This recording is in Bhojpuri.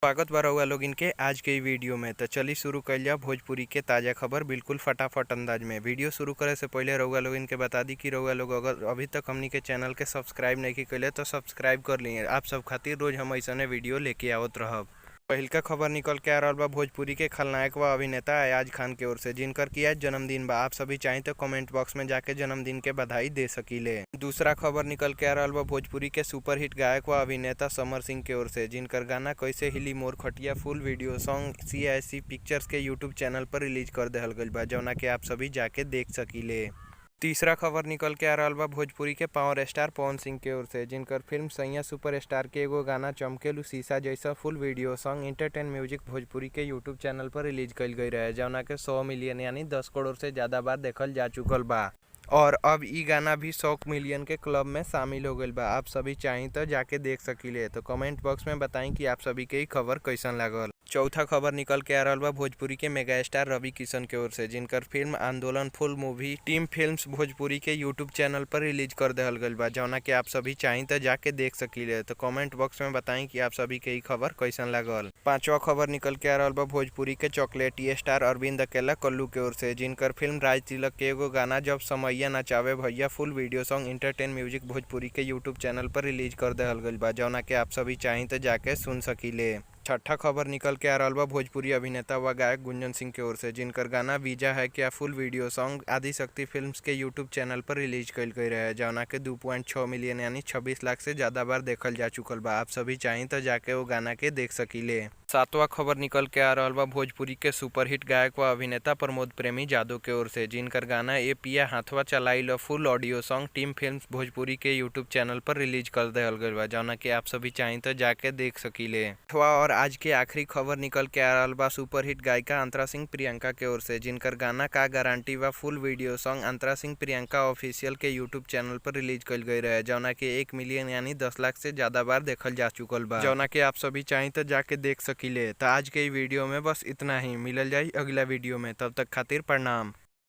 स्वागत बा रउआ लोगिन के आज के इ वीडियो में। तो चली शुरू कइल जाव भोजपुरी के ताजा खबर बिल्कुल फटाफट अंदाज में। वीडियो शुरू करे से पहले रउआ लोगिन के बता दी कि रउआ लोग अगर अभी तक हमनी के चैनल के सब्सक्राइब नहीं कइले तो सब्सक्राइब कर ली। आप सब खातिर रोज हम ऐसने वीडियो लेके आवत रहब। पहिलका खबर निकल के आ रहल बा भोजपुरी के खलनायक व अभिनेता अयाज खान के ओर से, जिनकर की आज जन्मदिन बा। आप सभी चाहें तो कमेंट बॉक्स में जाके जन्मदिन के बधाई दे सकीले। दूसरा खबर निकल के आ रहल बा भोजपुरी के सुपरहिट गायक व अभिनेता समर सिंह के ओर से, जिनकर गाना कैसे हिली मोर खटिया full video song CIC pictures के यूट्यूब चैनल पर रिलीज कर देहल गइल बा, जौना के आप सभी जाके देख सकीले। तीसरा खबर निकल के आ रहल बा भोजपुरी के पावर स्टार पवन सिंह के ओर से, जिनकर फिल्म सैया सुपरस्टार के एगो गाना चमकेलू शीशा जैसा full video song entertain music Bhojpuri के यूट्यूब चैनल पर रिलीज कइल गई रहे, जौना के 100 मिलियन यानी 10 करोड़ से ज्यादा बार देखल जा चुकल बा और अब इ गाना भी 100 मिलियन के क्लब में शामिल हो गइल बा। आप सभी चाहीं तो जाके देख सकीले। तो कमेंट बॉक्स में बताई कि आप सभी के इ खबर कैसन लागल। चौथा खबर निकल के आ रहल बा भोजपुरी के मेगा स्टार रवि किशन के ओर से, जिनकर film Andolan full movie team films Bhojpuri के यूट्यूब चैनल पर रिलीज कर देहल गइल बा, जौना के आप सभी चाहीं तो जाके देख सकीले। तो कमेंट बॉक्स में बताई कि आप सभी के इ खबर कैसन लागल। पांचवा खबर निकल के आ रहल बा भोजपुरी के चॉकलेटी स्टार अरविंद अकेला कल्लू के ओर से, जिनकर फिल्म राज तिलक के एगो गाना जब समैया नचावे भैया full video song entertain music Bhojpuri के यूट्यूब चैनल पर रिलीज कर देहल गइल बा, जौना के आप सभी चाहीं तो जाके सुन सकीले। छठा खबर निकल के आ रहल बा भोजपुरी अभिनेता व गायक गुंजन सिंह के ओर से, जिनकर गाना वीजा है क्या full video song Adishakti films के यूट्यूब चैनल पर रिलीज कइल गई रहे, जौना के 2.6 मिलियन यानी 26 लाख से ज्यादा बार देखल जा चुकल बा। आप सभी चाहीं तो जाके वो गाना के देख सकीले। सातवां खबर निकल के आ रहल बा भोजपुरी के सुपरहिट गायक व अभिनेता प्रमोद प्रेमी जादव के ओर से, जिनकर गाना ए पिया हाथवा चलाई लो full audio song team films Bhojpuri के यूट्यूब चैनल पर रिलीज कर देहल गइल बा, जौना के आप सभी चाहीं तो जाके देख सकीले। आठवां और आज के आखिरी खबर निकल के आ रहल बा सुपरहिट गायिका अंतरा सिंह प्रियंका के ओर से, जिनकर गाना का गारंटी बा full video song Antara Singh Priyanka official के यूट्यूब चैनल पर रिलीज कइल गई रहे, जौना के 1 मिलियन यानी 10 लाख से ज्यादा बार देखल जा चुकल बा, जौना के आप सभी चाहीं तो जाके देख सकीले। तो आज के वीडियो में बस इतना ही, मिलल जाई अगला वीडियो में, तब तक खातिर प्रणाम।